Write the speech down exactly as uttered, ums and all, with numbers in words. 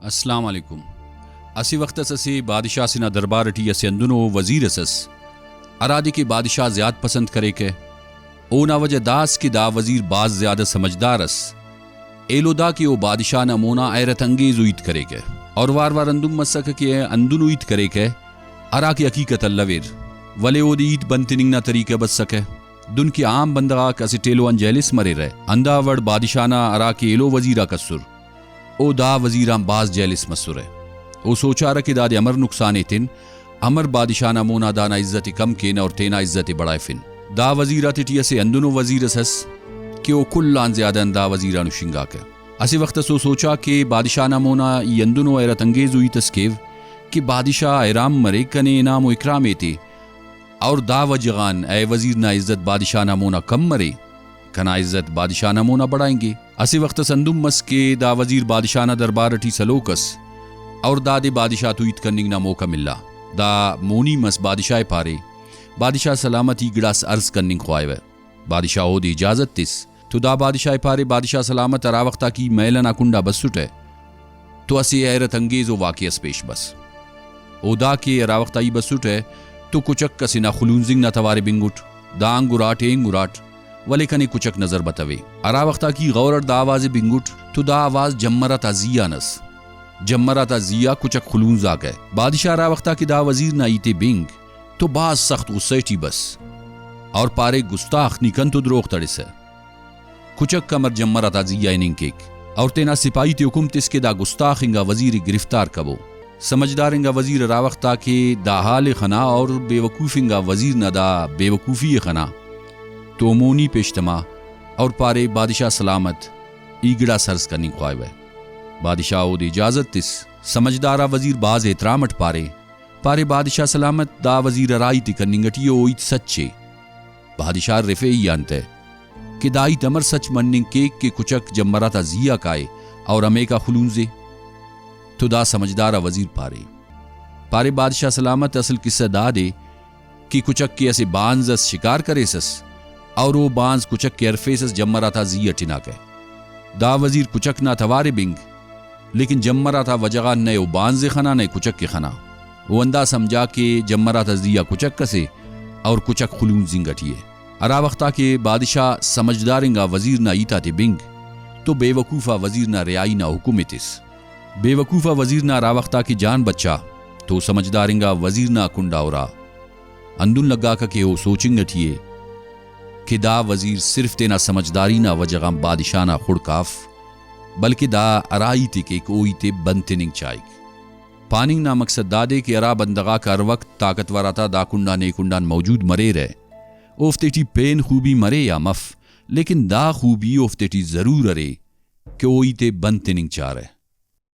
السلام علیکم۔ اسہ وخت اس اسہ بادشاہ سے نا دربار ٹی اسہ ہندنو وزیر اس ئس، ہرادے کہ بادشاہ زیات پسند کریکہ۔ اونا وجہ دا ئس کہ دا وزیر بھاز زیادہ سمجھدار ئس۔ ایلو دا کہ او بادشاہ نا مونا حیرت انگیزو ہیت کریکہ، اور وار وار ہندن مسکہ کہ ہندنو ہیت کریکہ، ہرا کہ حقیقت الویر، ولے اودے ہیت بند تننگ نا طریقہ بسکہ۔ دن کہ عام بندغ آک اسٹ ایلو آن جیلس مریرہ، ہندا وڑ بادشاہ نا ہرا کہ ایلو وزیر آک اسر، او دا وزیر آن بھاز جیلس مسرہ۔ او سوچارہ کہ دادے امر نقصان ایتن، امر بادشاہ نا مونا دانا عزت ءِ کم کینہ اور تینا عزت ءِ بڑائفن۔ دا وزیر آتیٹی اسہ ہندنو وزیر اس ئس کہ او کل آن زیادہ ہندا وزیر آن ہشنگاکہ۔ اسہ وخت اس او سوچا کہ بادشاہ نا مونا ای ہندنو حیرت انگیزو ہیت اس کیو کہ بادشاہ حیران مرے، کنے انعام و اکرام ایتے، اور دا وجہ غان اے وزیر نا عزت بادشاہ نا مونا کم مرے، کنا عزت بادشاہ نا مونا بڑائنگے۔ اسہ وخت اس ہندن مس کہ دا وزیر بادشاہ نا دربار ٹی سلوک ئس، اور دادے بادشاہ تو ہیت کننگ نا موقع ملا۔ دا مونی مس، بادشاہ ءِ پارے، بادشاہ سلامت، ای گڑاس عرض کننگ خواہوہ۔ بادشاہ اودے اجازت تس۔ تو دا بادشاہ ءِ پارے، بادشاہ سلامت، ہرا وخت آ کہ ای محل ئنا کنڈا بسٹہ تو اسہ حیرت انگیزو واقعہ اس پیش بس۔ او دا کہ ہرا وخت آ ای بسٹہ تو کچک ئسے نا خلونزنگ نا توار ءِ بنگٹ، دا انگراٹ، اینگراٹ، ولے کنے کچک نظر بتوے۔ ہرا وخت آ کہ ای غور اٹ دا آواز ءِ بنگٹ تو دا آواز جمر آتا زی آن ئس۔ جمر آتا زی آ کچک خلونزاکہ۔ بادشاہ ہرا وخت آ کہ دا وزیر نا ہیت ءِ بنگ تو بھاز سخت غصہ ٹی بس اور پارے، گستاخ، نی کنتو دروغ تڑسہ؟ کچک امر جمر آتا زی آ ہننگ کیک؟ اور تینا سپاہی تے حکم تس کہ دا گستاخ انگا وزیر ءِ گرفتار کبو۔ سمجھدار انگا وزیر ہرا وخت آ کہ دا حال ءِ خنا اور بے وقوف انگا وزیر نا دا بے وقوفی ءِ خنا تو مونی پیش تما اور پارے، بادشاہ سلامت، ای گڑاس عرض کننگ خواہوہ۔ بادشاہ اودے اجازت تس۔ سمجھدار آ وزیر بھاز احترام اٹ پارے، پارے، بادشاہ سلامت، دا وزیر ہرا ہیت ءِ کننگ اٹی ءِ او ہیت سچ ءِ۔ بادشاہ ارفے ای آن تہ کہ دا ہیت امر سچ مننگ کیک کہ کچک جمر آتا زی آ کائے اور ہمیکا خلونزے؟ تو دا سمجھدار آ وزیر پارے۔ پارے، بادشاہ سلامت، اصل قصہ دادے کہ کچک ءِ اسہ بانز اس شکار کریسس اور او بانز کچک ءِ ارفیسس، جمر آتا زی اٹ ہناکہ۔ دا وزیر کچک نا توار ءِ بنگ، لیکن جمر آتا وجہ غان نئے او بانز ءِ خنا، نئے کچک ءِ خنا۔ او ہندا سمجھا کہ جمر آتا زی آ کچک ئسے اور کچک خلونزنگ اٹی ءِ۔ ہرا وخت آ کہ بادشاہ سمجھدار انگا وزیر نا ہیت آتے بنگ تو بے وقوف آ وزیر نا رہائی نا حکم ءِ تس۔ بے وقوف آ وزیر نا ہرا وخت آ کہ جان بچا تو سمجھدار انگا وزیر نا کنڈا ہرا۔ ہندن لگاکہ کہ او سوچنگ اٹی ءِ کہ دا وزیر صرف تینا سمجھداری نا وجہ غان بادشاہ نا خڑک آ اف، بلکہ دا ہرا ہیت ءِ کیک او ہیت ءِ بند تننگ چاہک۔ پاننگ نا مقصد دادے کہ ہرا بندغ آک ہر وخت طاقتور آتا دا کنڈ آن اے کنڈ آن موجود مریرہ، اوفتے ٹی پین خوبی مرے یا مف، لیکن دا خوبی اوفتے ٹی ضرور ارے کہ او ہیت ءِ بند تننگ چارہ۔